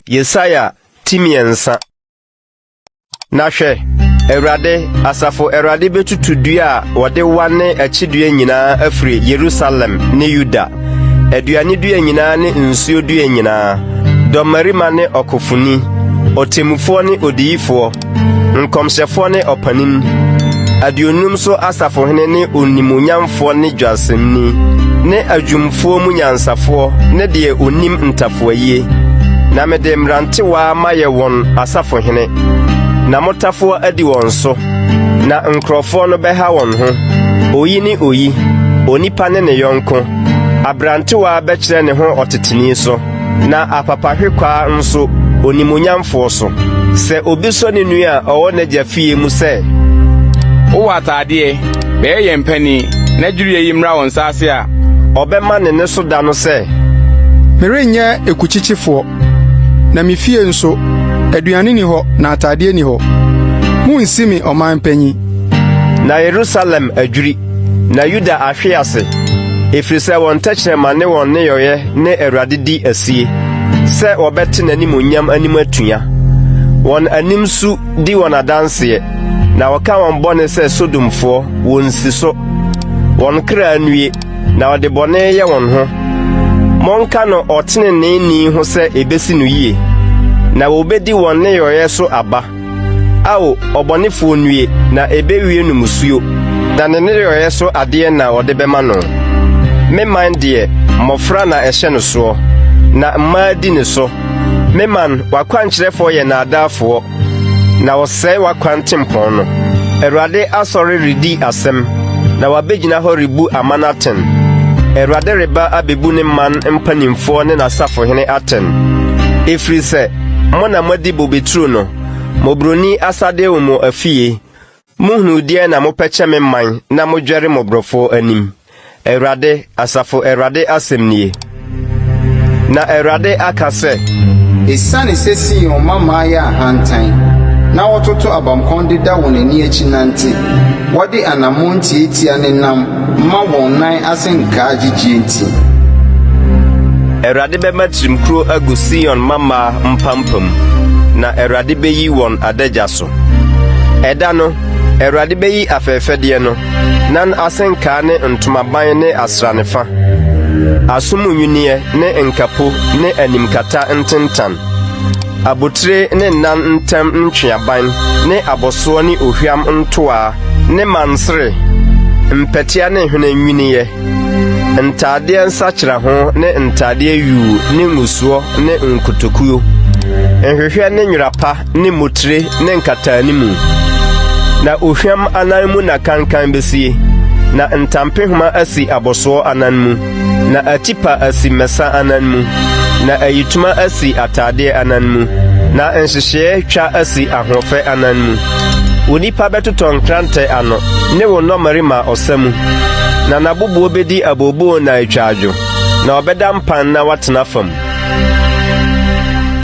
Yesaia ti mmiɛnsa. Na hwɛ, Awurade, asafo Awurade bɛtutu dua a wɔde wa ne akyidua nyinaa afiri Yerusalem ne Yuda, aduane dua nyinaa ne nsuo dua nyinaa, dɔmmarima ne ɔkofoni, ɔtemmufoɔ ne odiyifoɔ, nkɔmhyɛfoɔ ne ɔpanin, aduonum so asafohene ne onimuonyamfoɔ ne dwasemni, ne adwumfoɔ mu nyansafoɔ ne deɛ onim ntafoayie. Na mede mmerantewaa mayɛ wɔn asafohene, na mmotafowa adi wɔn so, na nkurɔfoɔ no bɛha wɔn ho, oyi ne oyi, onipa ne ne yɔnko. Aberantewaa bɛkyerɛ ne ho ɔteteni so, na apapahwekwaa nso, onimuonyamfoɔ so. Sɛ obi sɔ ne nua a ɔwɔ n'agya fie mu sɛ, Wowɔ ataadeɛ, bɛyɛ yɛn panin, na dwiriɛ yi mmra wo nsa ase a, ɔbɛma ne nne so da no sɛ, Merenyɛ ekukyekyefoɔ, na me fie nso, aduane nni hɔ na ataadeɛ nni hɔ. Munnsi me ɔman panyin. Na Yerusalem adwiri, na Yuda ahwe ase, ɛfiri sɛ wɔn tɛkyerɛma ne wɔn nneyɔeɛ ne Awurade di asie, sɛ wɔbɛte n'animuonyam anim atua. Wɔn anim su di wɔn adanseɛ, na wɔka wɔn bɔne sɛ Sodomfoɔ, wɔnsi so. Wɔn kra nnue, na wɔde bɔne yɛ wɔn ho. Monka no ɔteneneeni ho sɛ ebesi no yie, na wobedi wɔn nneyɔeɛ so aba. Ao, ɔbɔnefoɔ nnue, na ebewie no mmusuo, na ne nneyɔeɛ so adeɛ na wɔde bɛma no. Me man deɛ, mmɔfra na ɛhyɛ no soɔ, na mmaa di ne so. Me man, w'akwankyerɛfoɔ yɛ nnaadaafoɔ, na wɔsɛe w'akwan tempɔn no. Awurade asɔre redi asɛm, na wabɛgyina hɔ rebu aman atɛn. Awurade reba abɛbu ne man mpanimfoɔ ne n'asafohene atɛn. Ɛfiri sɛ, mo na moadi bobeturo no, mmɔborɔni asadeɛ wɔ mo afie. Mohunuu deɛn na mopɛkyɛ me man na modwɛre mmɔborɔfoɔ anim? Awurade, asafo Awurade asɛm nie. Na Awurade aka sɛ, Esiane sɛ Sion mmammaa yɛ ahantan, na wɔtoto abamkɔn deda wɔn ani akyi nante, wɔde anammɔn ntiatia nenam ma wɔn nan ase nkaa gyigye nti. Awurade bɛma tirimkuro agu Sion mmammaa mpampam, na Awurade bɛyi wɔn adagya so. Ɛda no, Awurade bɛyi afɛɛfɛdeɛ no, nan asenkaa ne ntomaban ne asranefa, aso mu nnwinneɛ ne nkapo ne animkata ntentan, abotire ne nan ntam ntweaban ne abɔsoɔ ne ohwam ntoaa ne mansere, mpɛtea ne hwene nnwinneɛ, ntaadeɛ nsakyeraho ne ntaadeɛ yuu ne ngusoɔ ne nkotokuo, nhwehwɛ ne nwera pa ne mmotire ne nkataanimu. Na ohwam anan mu na kankan besie, na ntampehoma asi abɔsoɔ anan mu, na atipa asi mmɛsa anan mu, na ayitoma asi ataadeɛ anan mu, na nhyehyeɛ twa asi ahoɔfɛ anan mu. Wo nnipa bɛtotɔ nkrantɛ ano ne wo nnɔmmarima ɔsa mu, na n'aboboɔ bɛdi abooboo na atwa adwo, na ɔbɛda mpan na watena fam.